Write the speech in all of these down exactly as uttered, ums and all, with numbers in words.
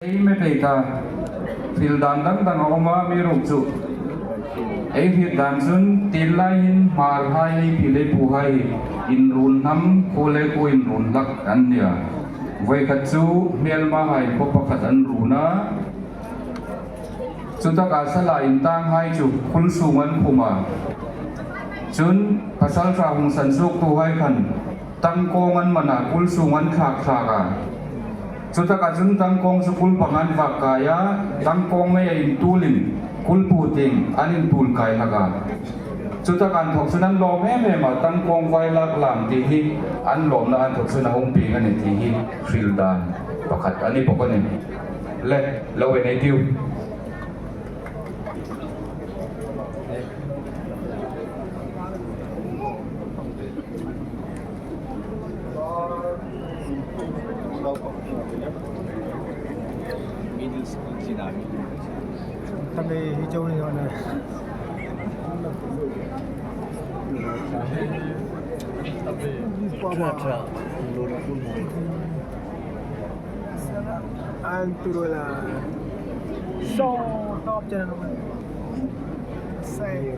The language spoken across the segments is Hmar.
Ei met ei ta, hril dan dang dang a um a, amiruokchu ei hriet dan chun tienlai hin Hmarhai, ei pi le puhai inrun hnam, khuo le khuo inrun hlak an nia. Voi khat chu hmelmahai khuo pakhat an run a, chutaka sala intanghai chu kul sung an khum a. Chun pasalṭha hung sansuoktuhai khan tangkawng an man a, kul sung an thlak thlak a. Chutaka chun tangkawng chu kul panga an vak kai a, tangkawng meia intulin kul pu tieng an intul kai hlak a. Chutaka inthawk chun an lawm em em a, tangkawng vai lak lam ti hi an lawmna inthawk chun a hung pieng a nih ti hi hril dan pakhat a ni bawk a nih. Le, lo en ei tiu. An turo la. So, top channel. Say.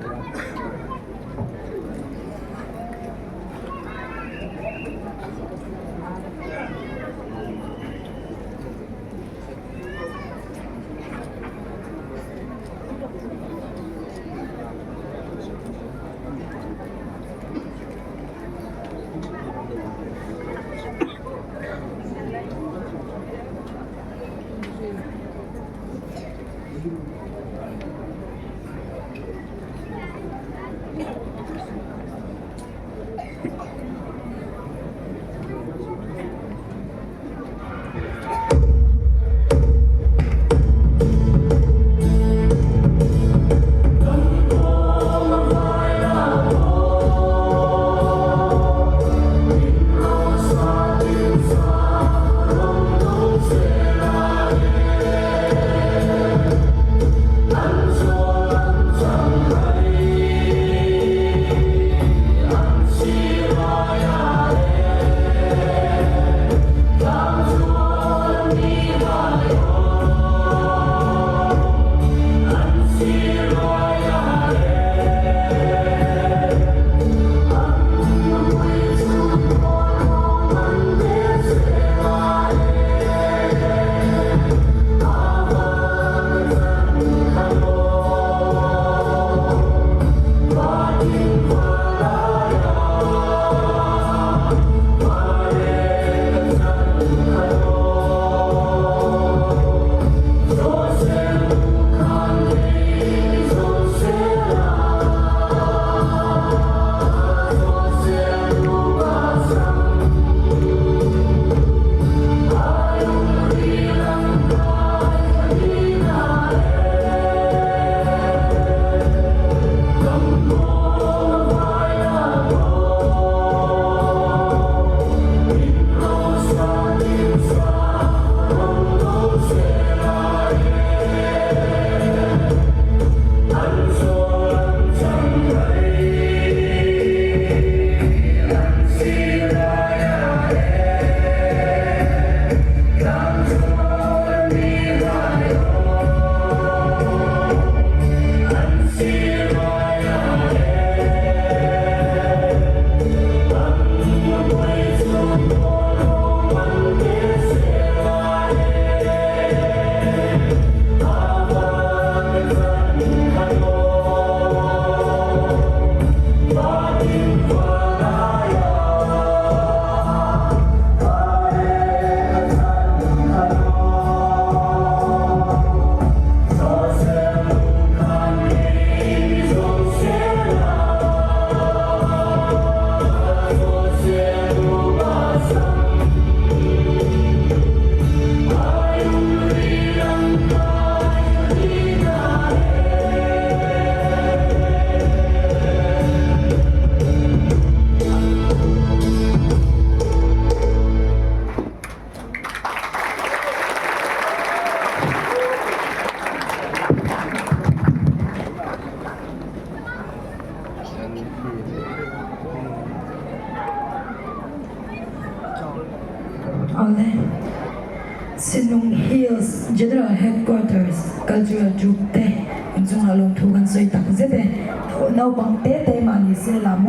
General Headquarters Cultural Troupe te in chunga lawmthu kan sawi tak zet e. Naupang te te mani se la maw,